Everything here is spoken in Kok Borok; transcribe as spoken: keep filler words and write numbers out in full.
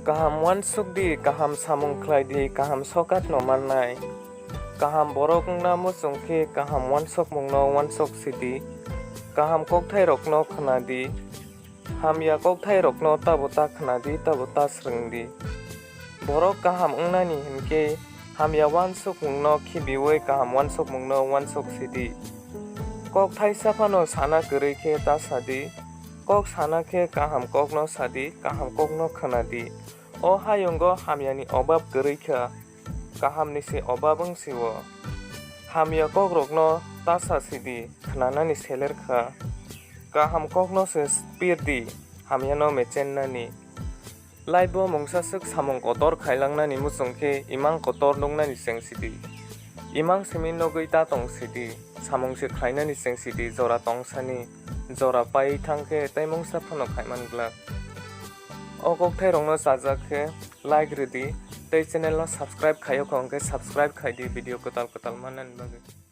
Kaham uansuk di, kaham samung khlai di, kaham sokat no mannai. Kaham borok wngna muchung khe kaham uansukmung no uansuk si di. Kaham kokthai rok no khna di. Hamya kokthai rok no tabo ta khna di, tabo ta swrwng di. Borok kaham wngnani hinkhe hamya uansukmung no khibiui kaham uansukmung no uansuk si di. Kok thaisa phano sana kwrwi khe ta sa di. Kok sana khe kaham kok no sa di, kaham kok no khna di. O hayungo hamyani obab kwrwi kha, kahamni se obab wng si-o. Hamya kokrokno ta sa si di, khnanani seler kha. Kaham kokno se pir di, hamyano mechennani. Laibo mungsa swk samung kotor khailangnani muchung khe imang kotor nuknani cheng si di. Imang simi nugui ta tong si di, samung se khlainani cheng si di, jora tongsani, jora pai thang khe tei mungsa phano khaiman glak. O kokthairokno chajak khe like rwdi tei channel no subscribe khaiyokha hwnkhe subscribe khaidi video kwtal kwtal mannani bagwi.